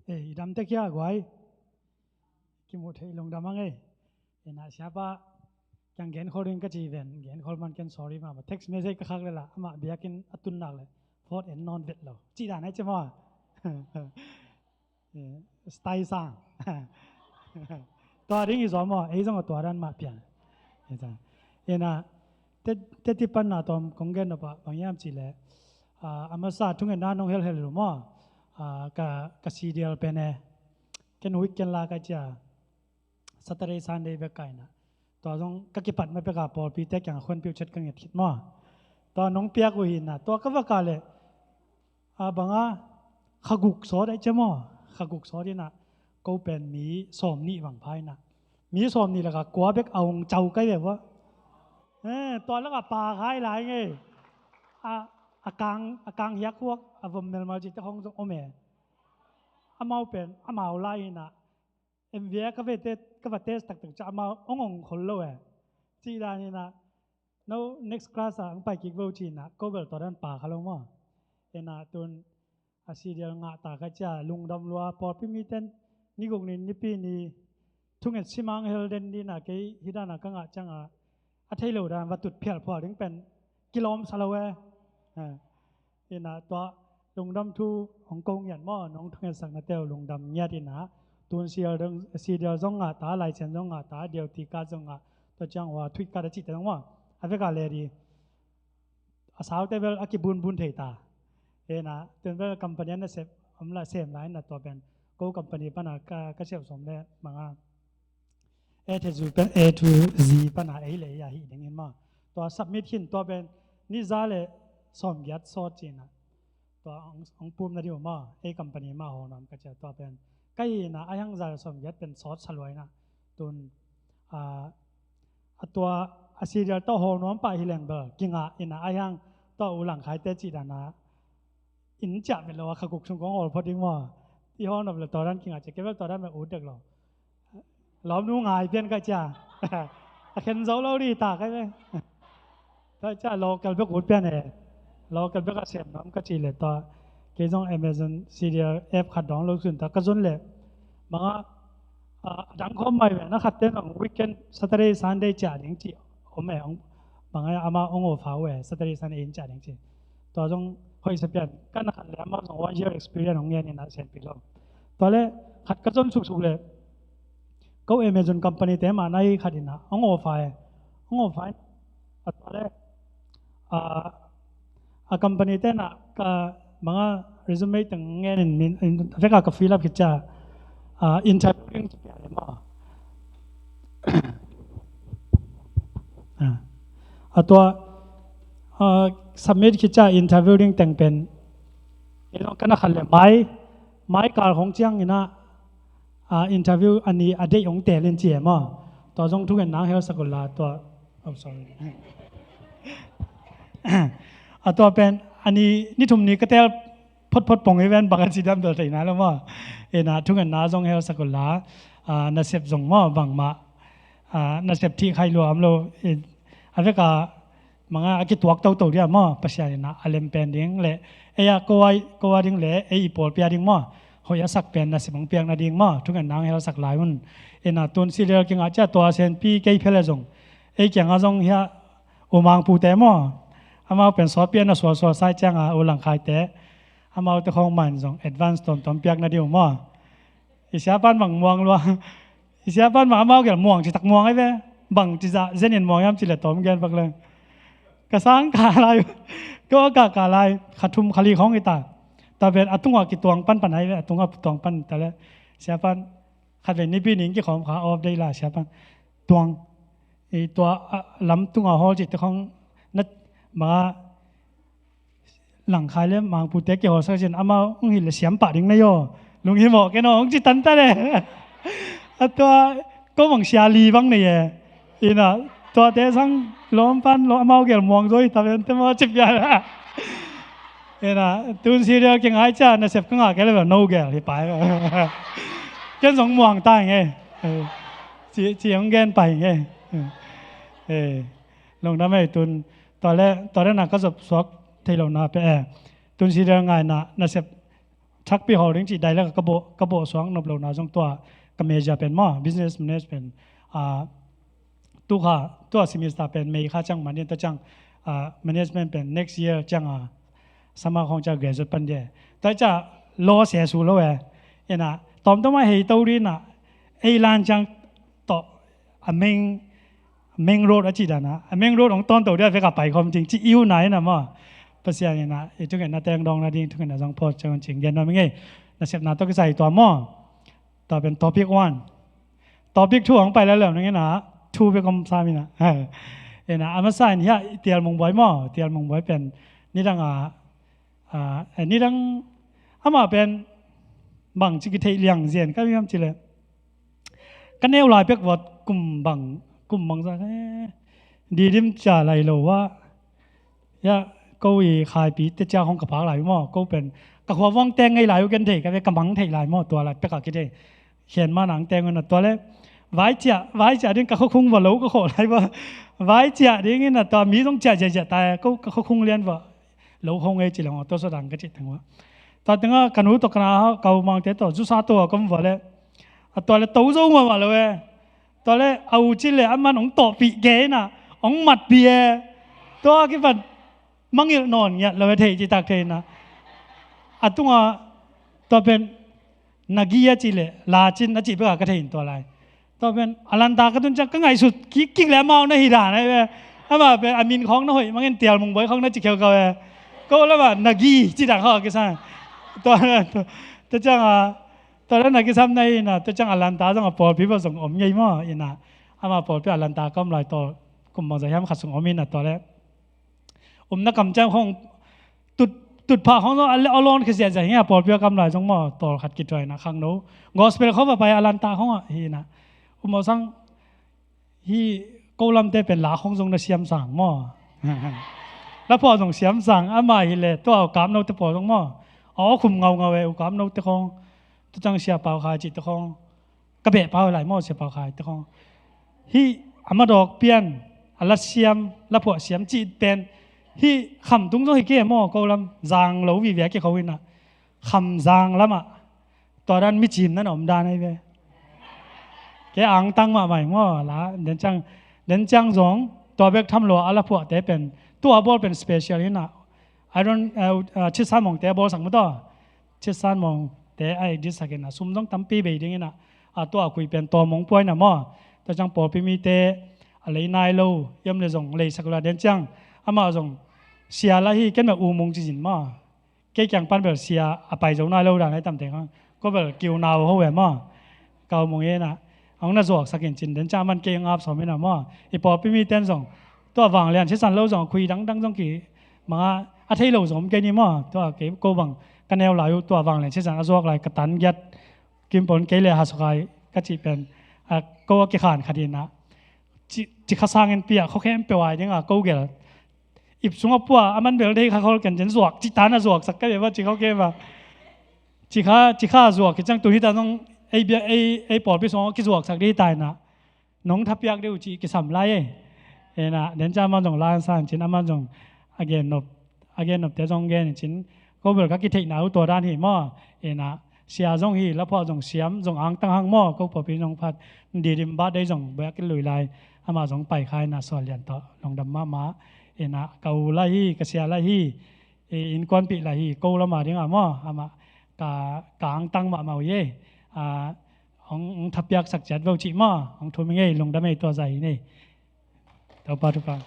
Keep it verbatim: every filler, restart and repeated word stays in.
Eh, i dam tek hia guai? Kimu thei lungdam ang ei. Ina siapa kiang genkhol ding ka ci ven, genkhol man ken sorry mama. Text message ka khak lela, ama biakin a tun nak le. Phot en nawn vet lo. Ci dan ai ci maw. Eh, style sang. Tua ding i zaw maw, ei zong a tua dan mah pian. Ina, teti pan na tawm kong gen nop ah, bang hiam ci le. Ah, a masa thungetna nong helhel lu maw. Ah, ka, ka C D L pen e. Ken weekend la ka cia. Saturday, Sunday bek ka ina. Tua zong ka kipat ma peka pawlpite kiang a khuanpiu chet ka nget khit maw. Tua nong piak uh hi ina. Tua ka vaka le. A banga khaguk sawt ai cia maw. Khaguk sawt ina. Ko pen mi sawm nih bang pha ina. Mi sawm nih laka kua bek a ung cau kai ve vua. Eh, tua laka pa khai lai ngei. A, a kang, a kang hiak huak, a vom melmal ci te hong zong om e. Amau pen, amau lai ina. M V A ka va test, ka va test taktak cia amau ong ong khol lo e. Ci dan ina. No, next class ah ang pai kik vo ci ina. Ko bel tua dan pa kha lo maw. Ina tun a C D L ngah ta ka cia lungdam lua pawlpi miten. Ni guk ni nipi ni thunget simang hel den ni na kei hi dan a ka ngah ciang a. A thei lo dan va tut phial phual ding pen kilawm sa lo e. Eh. Ina tua lungdam thu hong ko ngiat maw, nong thungetsakna teu lungdam ngiat ina. Tun C D L zong ngah ta, license zong ngah ta, D O T card zong ngah, tua ciang hua thuit card a cihte zong maw. A veka le di. A saute bel a kibunbun thei ta. Ina, tun bel company a na sep, om la sem lai ina tua pen. Ko company pana ka, ka sep som le manga. A to Z pen, A to Z pana ei le ei a hi ding in maw. Tua submit hin tua pen ni za le sawm giat sawt ci ina. Tua ong, ong pum na diu maw, ei company maw haw nuam ka cia tua pen. Ka hi ina a hiang za le sawm giat pen sawt sa lua ina. Tun, a, a tua a C D L tawh haw nuam pah hi leng bel. Kingah ina a hiang tua u lang khai te ci dan a. In ciah vet lo a khaguk sung kong hawl phot ding maw. I hawl nop le tua dan kingah cia kei bel tua dan bel ut dek lo. Lawmnu ngai pian ka cia. A khen zo lo di ta kai ve. Tua cia local bek ut pian e. Local bek a sem nuam ka ci le tua. Kei zong Amazon C D L app khat dawng lo sun ta ka zon le. Manga a dang khawm mai ve na khat ten zong weekend Saturday Sunday cia ding ci. Om e ong manga ama ong o fau e Saturday Sunday in cia ding ci. Tua zong hoih sa pian, kan a khat le amau zong one year experience hong ngen ina sianpi lo. Tua le khat ka zon suksuk le ko Amazon company te mah nai khat ina hong offer e. Hong offer e. A tua le a, a company te na ka manga resume teng ngen in min, in veka ka fill up khit cia. A, interview ding ci pian le maw. A, a tua, a, submit khit cia interview ding teng pen. Ino kan a khat le mai, mai kal hong ciang ina, a, interview a ni a date hong tel in ci e maw. Tua zong thungetna hong helsak uh la tua. Oh, sorry. A tua pen a ni, ni thum ni ka tel photphot pong i ven bang a ci dam dol thei na lo maw. Ina thungetna zong helsak uh la, a, nasep zong maw bangmah, a, nasep thih khai lua om lo, i, a veka manga a kituak toto dia maw, Pasian ina a lem pen ding le, ei a ko a, ko a ding le, ei i pawlpi a ding maw, hoih a sak pen nasep hong piak nading maw, thungetna hong helsak lai un. Ina tun C D L kingah cia tua sianpi kei phele zong. Ei kianga zong hia, u mangpute maw. Amau pen sawtpi a na sualsual sai cianga u langkhaite. Amaute khawng man zong advance tuamtuam piak na diu maw. I siapan bang muang lua. I siapan bang amau gel muang citak muang ai ve. Bang ci zah zen in muang hiam ci le tawm gen bak leng. Ka sang ka lai. Ka ka ka lai. Kha thum kha li khawng i ta. Ta ven a tunga kituang pan pan ai ve. A tunga tuang pan ta le. Siapan khat ve nipi ning kikhawm kha off day la siapan. Tuang. I tua, a, lam tunga hawl ci te khawng na ma langkhai le mangpute kihawlsak cin amau hong hilh le siam pah ding na hi aw. Lunghimawh ken aw hong ci tanta le. A tua ko bang sia li bang nei e. Ina tuate sang lawm pan lawm amau gel muang zaw hi ta ven te maw ci pian. Ina tun serial kingai cia nasep ka ngah kei le bel no gel hi pai. Ken zong muang ta hi nge. Ci, ci hong gen pai hi nge. Lungdam ei tun. Tua le, tua le na ka zop suak thei lo na pe e. Tun serial ngai na, nasep thakpi hawl ding cih dialect ka bawh, ka bawh suak nop lohna zong tua ka major pen maw, business management. Ah, tu kha, tua semester pen May kha ciang man in, tua ciang, ah, management pen next year ciang, ah, summer khawng ciang graduate pan ding. Tua ciang law se su lo e. Ina, tawmtawm a hei to ding ina, ei lan ciang tawh a main, main road a cih dan a, a main road hong tawn to ding a vek a pai khawm ding cih i uh na ina maw. Pasian ina, i thungetna teng dawng nading, thungetna zong phawk ciang cing gen nuam ing ei. Nasepna tawh kisai tua maw. Tua pen topic one. Topic two hong pai lel leu ning ina, two bek om sam ina. Ina, a masa in hiah i Tial Mung Bawi maw, Tial Mung Bawi pen nidang a, a, eh, nidang amah pen bang ci kitheih liang zen ka hiam ci leh. Ka neu lai pek vawt kum bang, kum bang za, eh, Didim cia lai lo ah. Ya, ko i Khaipi te cia hong ka phak lai maw, ko pen ka khua vuang teng ngei lai uh ken thei, ka ve ka mang thei lai maw, tua lai pek a kithei. Khen ma nang teng un a tua le. Vai cia, vai cia ding ka khuakhung va lo ka khawh lai va. Vai cia ding in a tua mi zong cia cia cia ta, ko ka khuakhung lian va. Lo hong ei ci leng aw, tua so dang ka cih teng va. Tua teng a ka nu tawh ka na, ka u mangte tawh, zusa tawh a ka om va le. A tua le to zo ma ma lo e. Tua le a u ci le a man hong tawhpih ke ina, hong matpih e. Tua kipan mangilh nawn ngiat lo e, thei ci tak thei ina. A tunga tua pen Nagi a ci le, la cin a ci pek a ka thei in tua lai. Tua pen a lanta ka tun ciang ka ngaihsut kik kik le amau na hi dan ai ve. Ama pen a min khawng na hoih mangin Tial Mung Bawi khawng na ci kheu ka ve. Ko lama Nagi ci dan khawng a kisa. Tua, tua, tua ciang a, tua le na kisam na hi na, tua ciang a lanta zong a pawlpi va zong om ngei maw ina. Ama pawlpi a lanta ka om lai tawl kum bang za hiam khat sung om ina tua le. Umna kam ciang khawng tut, tutphah khawng zong a le a lawn khia ziahziah hi a, pawlpi a kam lai zong maw, tawl khat kithuai na khangno. Gospel khawng va pai a lanta khawng a hi na. Um aw sang hi ko lamte pen la khawng zong na siam sang maw. La phuah zong siam sang, ama hi le tua u kapno te pawl zong maw. A aw khum ngaungau e u kapno te khawng. Tu ciang Sia Pau Khai cih te khawng. Ka beh pau lai maw, Sia Pau Khai te khawng. Hih a madawk pian, a la siam, la phuah siam cih pen. Hih kham tung zong hi kei maw, ko lam zang lo vive a kikho ina. Kham zang lamah. Tua dan mi cim nan a om dan ahi ve. Kei angtang mahmah ing maw, la, den ciang, den ciang zong, tua bek tham lo a la phuahte pen. Tua a bawl pen special ina. I don't, uh, uh, Chisan Mawngte a bawlsak maw tua. Chisan Mawngte a exist sak ina, sum zong tampi bei ding ina, a tua a khui pen Tawm Mawng Puai na maw. Tua ciang pawlpi mite a lei nai lo, iam le zong leisak lo a den ciang, amah zong sia la hi, ken mah U Mung ci zin maw. Kei kiang pan bel sia a pai zo nai lo dan ai tam teng hang. Ko bel kiu nau ho ve maw. Kau Mung ina, hong na zuaksak in cin den ciang a man kei ngap sawm ina maw. I pawlpi miten zong, tua vanglian sisan lo zong a khui dangdang zong ki manga a thei lo zong om kei ni maw. Tua kei ko bang ka neu lai uh tua vanglian sisan a zuak lai ka tan giat kim pon kei le ha sukai ka cih pen. A ko a kikhan khat ina. Ci, ci kha sangin pia kho khem pe wai ding a ko gel. Ip sung a pua a man bel dei kha khol ken cin zuak, ci tan a zuaksak ka ve va ci kho khem va. Ci kha, ci kha zuak ki ciang tu hi ta zong ei bia, ei, ei pawlpi sung a kizuaksak dei ta ina. Nong thapiak deuh cih kisam lai e. Ena, den ciang aman zong la an san cin, aman zong a gen nop, a gen nopte zong gen in cin. Ko bel ka kitheihna uh tua dan hi maw. Ena, sia zong hi, laphuah zong siam, zong angtang hang maw, ko pawlpi zong phat, Didim birthday zong, bek a kilui lai, amah zong pai kha ena sual lian tawh, lungdam mahmah. Ena, ka u la hi, ka sia la hi, e, innkuanpih la hi, ko lama ding a maw, amah, ka, ka angtang mahmah uh hi e. A, hong, hong thapiaksak ciat vo cih maw, hong thum ing ei, lungdam ei tua zah hi nei. Topa thupha.